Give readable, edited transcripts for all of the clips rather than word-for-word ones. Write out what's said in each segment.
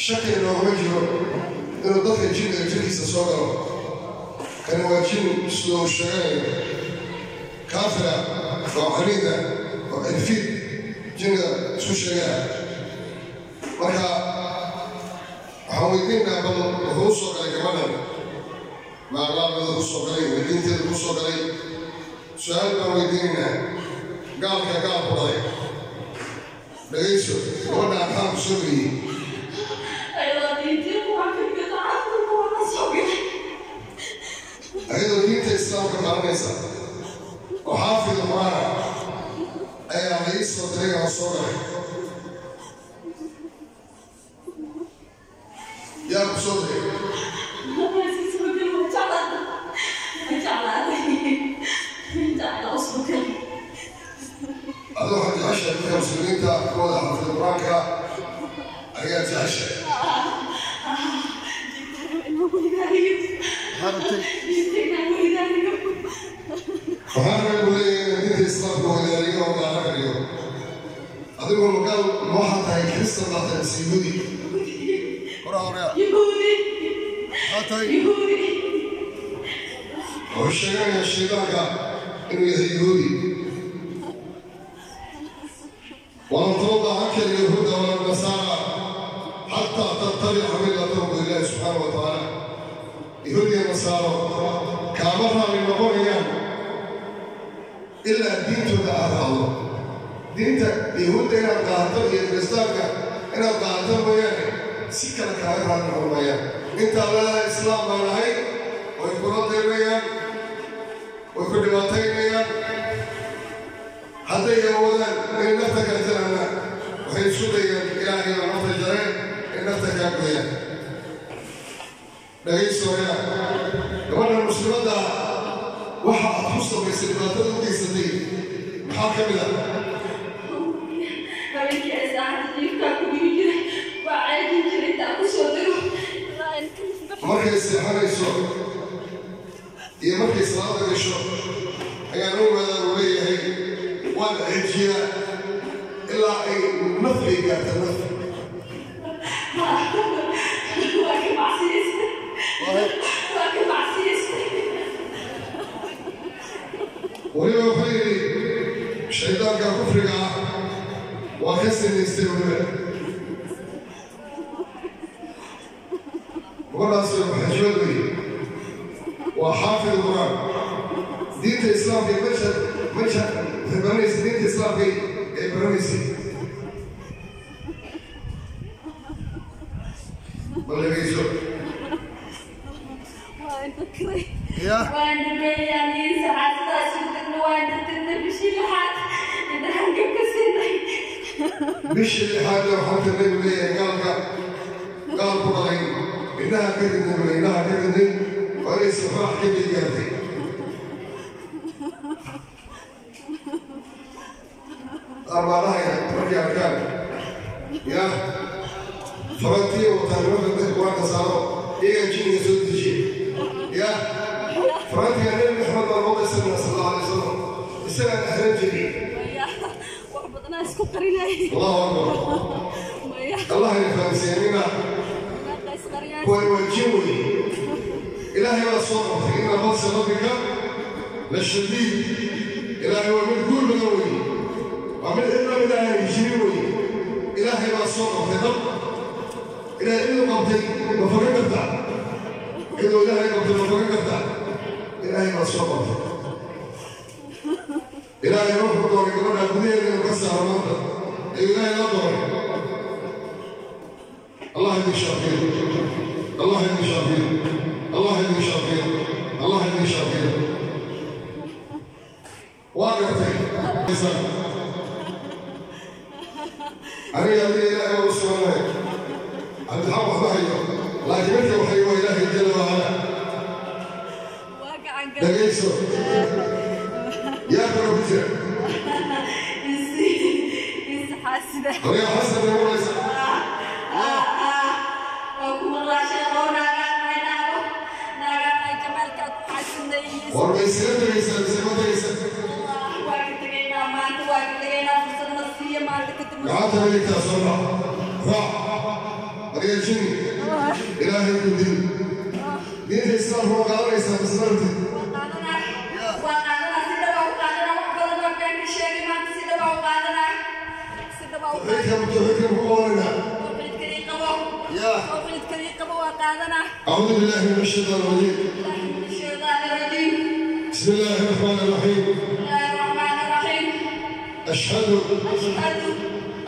Shaki noogama jiro inuu dadka jinniga jirkiisa soo galo. Kani waa jin sida uu sheeganayo, kaafira oo caniida oo cirfiid jinniga isku sheegaya. Marka waxaan weydiinaynaa, bal wuxuu u soo galay gabadhan, ma aqlaaqdeeda ku soo galay, ma diinteeda ku soo galay? Su-aal baan weydiinaynaa. Gaalka gaal ku dhalay, dhagayso, gabadha maxaa ku soo geliyey? Ayadoo diinta Islaamka baranaysa oo xaafid Qur-aana ayaa la ii soo diray oo soo galay. Yaa ku soo diray? Adoo waxaad jeceshahay dadka Muslimiinta kuwada xaafid Qur-aanka ayaa jeceshahay. Waxaan rabay buu leeyahay inaan diinta Islaamka wadaaliyo oo gaala ka dhigo. Adigu magaal ma waxaa tahay? Kristan baa tahay mise Yahuudi? Hora horea, maxaa tahay? Wuxuu sheeganayaa shaydaanka inuu yahay Yahuudi. Walan tarda canka alyahuuda wala nasaara xataa tattabica millatahum, bu Ilaahi subxaana wa tacaala. Yahuud iyo Nasaaro kaama raali noqonayaan ilaa diintooda aad raacdo. Diinta Yahuudda inaad qaadato iyo Kiristaanka inaad qaadato mooyaane, si kale kaaga raali noqon maayaan. Intaa leedahay Islaam baan ahay, way kula dirayaan, way ku dhibaataynayaan. Hadday awoodaan inay nafta kala jaraana, waxay isku dayeen, Ilaahay baa nafta jareen, in nafta kaa gooyaan. Dhagaysoya, gabadha muslimadda, waxa aad ku samaysay, dhibaatada u geysatay maxaa ka mid ah? Habeenkii ay saacada jiifkaa ku dhigi jiray, waa ceejin jiray intaa ku soo dego. Markay seexanayso iyo markay salaada gasho ayaan u ogaadaa, uu leeyahay, waan ceejiyaa ilaa ay naf ay gaarta, naf. Waa ka macsiyaystay, waa ka macsiyaystay. Weliba wuxuu yidhi shaydaanka kufriga ah waa ka sinaystay. Weliba gabadhaas xajmad wey, waa xaafid Qur-aan, diinta Islaamka meesha meesha waxay baranaysay, diinta Islaamka ay baranaysay. Bal dhegeyso. Ya. Waan dhameeyaan saxaasadaas ugu tagna, waan dartirnay bishii lixaad, indhahan gab ka siinay. Bishii lixaadna waxaan tirnay, buu leeyahay, gaalka gaal ku dhalay indhaha ka ridnay, buu indhaha ka ridnay, waa inay sifaax ka mid gaartay. Qaar baa dhahaya markay arkaan ya farantiya wataa nimanka dadka Qur-aanka saaro, iyagaa jinniga soo dejiye. Ya farantiga Nebi Maxamed baa loo daysanaya sal Allahu alay wasalam, isagaa dhexlan jiray. Maya, wax badanaa isku qarinay. Allahu akbar. Maya. Allah ina fahamsiiyanina. Meeqa isqariyaan. Kuwani waa jin wey, Ilaahay baa soo qabtay. Ina badsa rabbika la shadiid. Ilaahay waa mid guul badan wey, waa mid cid lamid aanay jirin wey. Ilaahay baa soo qabtay dab. Ilaahay ciduu qabtay ma fogan kartaa? Ciduu Ilaahay qabtay ma fogan kartaa? Ilaahay baa soo qabtay. Ilaahay wuxuu doonay gabadha gudaheeda inuu ka saaro maanta ayuu Ilaahay la doonay. Allah idin shaafiyo, Allah idin shaafiyo, Allah idin shaafiyo, Allah idin shaafiyo. Waa gartay. Aniga adiga Ilaahay waa u sugannahay. Cabdixaq waxba hayo, laakiin midka waxay waa Ilaahay jala wacala. Waa gacan gal. Dhagayso, yaa kaloo ku jira? Insi insi xaasida. Qoryaa xasan bay waraysa. Waa ku maqlaa sheeqow, naagaan naago naagaan jamaalkaa ku xaasidnay. War bay isaga tegaysaa mise ma tegaysa? Waa ka tegaynaa maanta, waa ka tegaynaa, fursad na siiya maanta kadib. Gacanta midigtaa soo raac, raac. Adiga jini ilaahay ku dil diinta islaamka ma qaadanaysaa masmarti? Waa qaadanaa, waa qaadanaa, si dhaba u qaadanaa. Wax badan oo been ka sheegay maanta, si dhaba u qaadanaa, si dhaba u qaadanaa. Tawxiidka ku qabanayna. Tawxiidka ii qabo. Yaa. Tawxiidka ii qabo, waa qaadanaa. أعوذ بالله من الشيطان الرجيم. بالله من الشيطان الرجيم. بسم الله الرحمن الرحيم. بسم الله الرحمن الرحيم. أشهد أشهد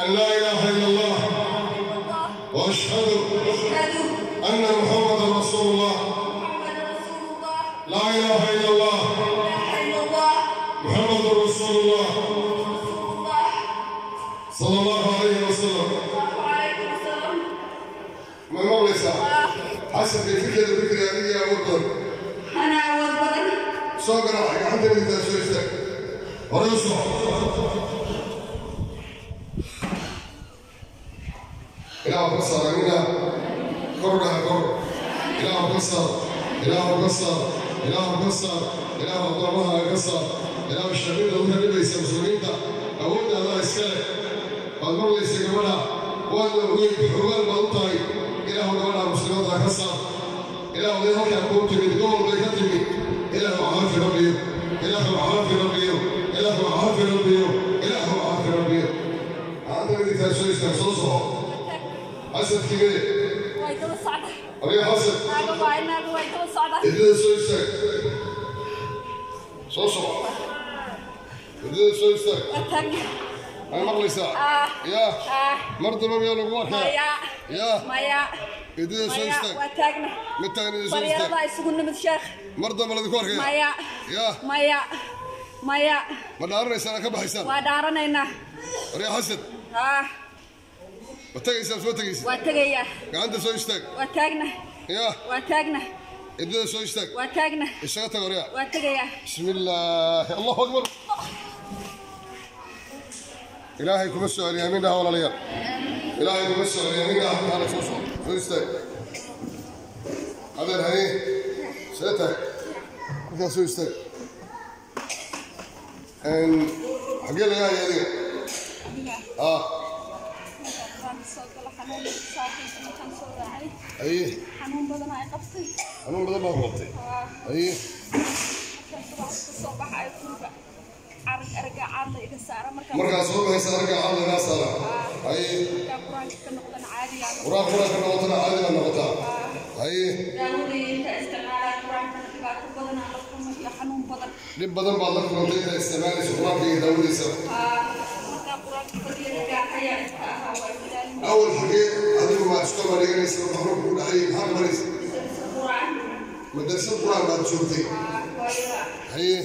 أن لا إله إلا الله إلا الله وأشهد أشهد أن محمدا رسول الله. محمد رسول الله. لا إله إلا الله. لا إله إلا الله. محمد رسول الله. رسول الله. صلى الله عليه وسلم. صلى الله عليه وسلم. ما مغلسة حسب الفكرة الفكرة هي أول. أنا أول بدن. soo garaac gacanta midigtaa, soo istaag, hore u soco. Ilaahu ka saar amina, kor dhaha, kor. Ilaahu ka saar, Ilaahu ka saar, Ilaahu ka saar, Ilaahu addoomaha ka saar. Ilaahu shaqida dadka dhibaysa muslimiinta awoodda adaa iska leh. Waad maqlaysa gabadha, waadna ogeyd, xogaal baad u tahay. Ilaahu gabadha muslimadda ka saar. Ilaahu day halkaa kuu timid, gobol bay ka timid. Ilaahu caafi rabbiyo, Ilaahu caafi rabbiyo, Ilaahu caafi rabbiyo, Ilaahu caafi rabbiyo. Gacanta midigtaa, soo istaag, soo soco. Xasadkii mee? Way daba socda. Adiga xasad. Naaga waay, naaga way daba socda. Ciddada soo istaag, soo soco, ciddada soo istaag. Waa taagna. Ay maqlaysaa? Ah. Yaa. Ah. Mar dambe miyaa lagu arkaa? Maya. Yaa. Maya. Ciddada soo Maya. istaag. Waa taagna. Ma taagnida, soo istaag. Baryarada isugu nimid, sheekh. Mar dambe ladinku arkaya? Maya. Yaa. Maya, maya. Ma dhaaranaysaan ka baxaysaan? Waa dhaaranaynaa. Arya xasad. Ah. Ma tagaysaan, soo tagaysid? Waa tegayaa. Gacanta soo istaag. Waa taagna. Yaa. Waa taagna. Ciddada soo istaag. Waa taagna. Isaga tag arya. Waa tegayaa. بسم الله، الله أكبر. إلهي كما سؤال يمينها ولا ليال، إلهي كما سؤال يمينها. تعالى soo soo soo istaag adeer. Haye, see tahay? Halkaa soo istaag. Xaggee lagaa haya adiga? Ah. Haye. Xanuun badan ay qabtay. Xanuun badan baa ku qabtay? Haye. Markaan subax ka soo baxayo guriga, arag araga caad la iga saara markaan. Markaa soo baxaysa aragga caad lagaa saara? Haye. Markaan qur-aanka ka noqdana caadiyaa. Qur-aan qur-aanka noqotana caadi baa noqotaa? Haye. Daawadii inta isticmaalaa qur-aankana dhibaato badan aan la kulmay iyo xanuun badan. Dhib badan baad la kulantay intaad isticmaalayso qur-aanka iyo daawadiisa? Markaan qur-aanka fadhiyana gaaxayaa inta ahaa waa ilaalin. Awal xagee adigu waa iskool baa dhiganaysa? Marka xanuunka ku dhacay maxaa qabanaysa? Qur-aan. Madrasad qur-aan baad joogtay? Hooyada. Haye,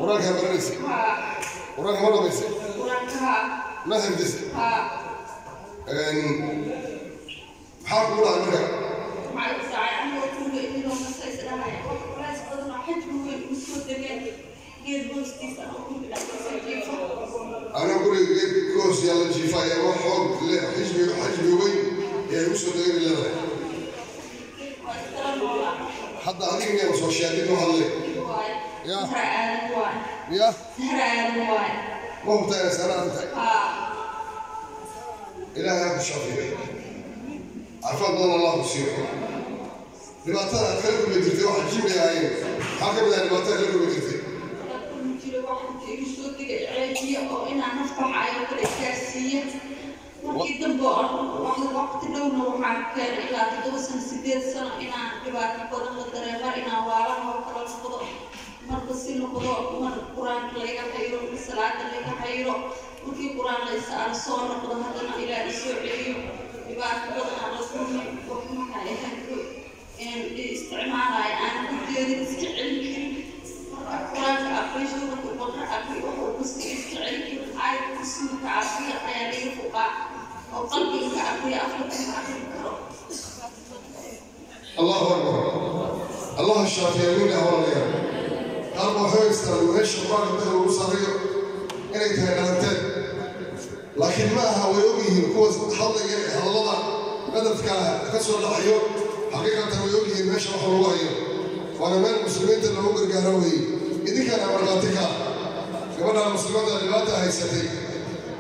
qur-aankaa baranaysay? Qur-aanka ma dhamaysay? Qur-aanka haa. Ma xifdisay? Haa. Maxaa kugu dhacay marka? Maxay u dhacay anigoo guriga iyadoo masays dhahaya wax culays badan oo xajmi weyn igu soo degeen, geed hoostiisa anoo guriga dhexdiisa jiifo. Anaa guriga geed ku hoos yaalla jiifa ayaa wax xoog leh, xajmi weyn ee igu soo degay bay leedahay. Waa iskala noolaa. Hadda adiga miyaa soo sheegay noo hadlay? Waaye. Ya. Sahra Aadan waaye. Ya. Sahra Aadan waaye. Ma hubtaa inay saara tahay? Haa. Ilaahay ha ku shaafiyo, caafimaad badan Allah ku siiyo. Dhibaatada aad kala kulmi jirtay waxa jimi ahaayeen maxaa ka mid ah dhibaatada kala kulmi jirtay? Kala kulmi jiray wax inta igu soo degay ceejiya oo inaan naf baxayo kala isgaarsiiya. Markii dambe oo wax waqti dhowna waxaan keenay ilaa 7 sano, 8 sano inaan dhibaato badan la dareemo, inaan waalaha oo kala noqdo, marba si noqdo, mar qur-aanka layga xayro, mar salaada layga xayro, markii qur-aan la isaaro soo noqdo, haddana ilaa isoo celiyo. Dhibaato badan aan la kulmay, wax maxay ahayd isticmaalaya aan ku jeedin, iska celin karin. Marka qur-aanka aqriyo, suuratu Baqra aqriyo, wax uu kasta iska celin karin. Aayad kursiga ka aqriya ayaa laga fuqaa oo qalbiga ka aqriya, afka kuma aqrin karo. Allahu akbar, Allah shaafiya minha. Walaalayaal, qaar baa waxay haystaan meesha qur-aanka dadka lagu saarayo inay tahay dhalanteed, laakiin ma aha. Way ogyihiin kuwa hadlaya ee hadallada qadafka ka soo dhacayo, xaqiiqatan way ogyihiin meesha wax lagu hayo, waana meel muslimiinta loogu gargaaro weeye. Idinkana markhaati ka gabadha muslimadda dhibaata haysatay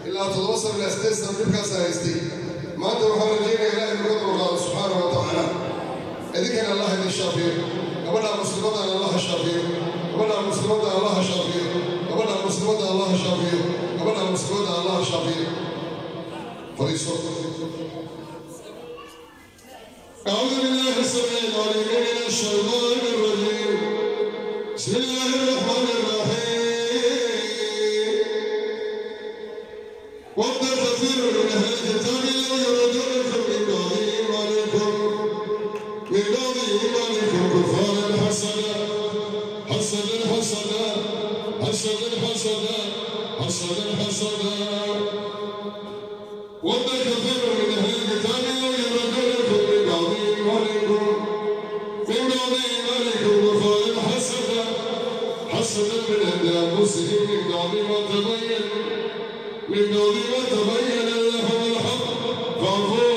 ilaa 7 sano ilaa 8 sano dhibkaasa haystay. Maanta waxaan rajaynaya Ilahay inuu ka dulqaado subxaanahu wa tacaala. Idinkana Allah idin shaafiyo. Gabadha muslimadana Allah shaafiyo. Gabadha muslimadda Allah shaafiyo. Gabadha muslimadda Allah shaafiyo. Gabadha muslimadda Allah shaafiyo. Fadhiiso. أعوذ بالله السميع العليم من الشيطان الرجيم. بسم الله الرحمن الرحيم. ود كثير من أهل الكتاب لو يردونكم من بعد إيمانكم كفارا حسدا حسدا حسدا حسدا حسدا حسدا حسدا. ود كثير من أهل الكتاب لو يردونكم من بعد إيمانكم كفارا حسدا حسدا من عند أنفسهم من بعد ما تبين لهم الحق فاعفوا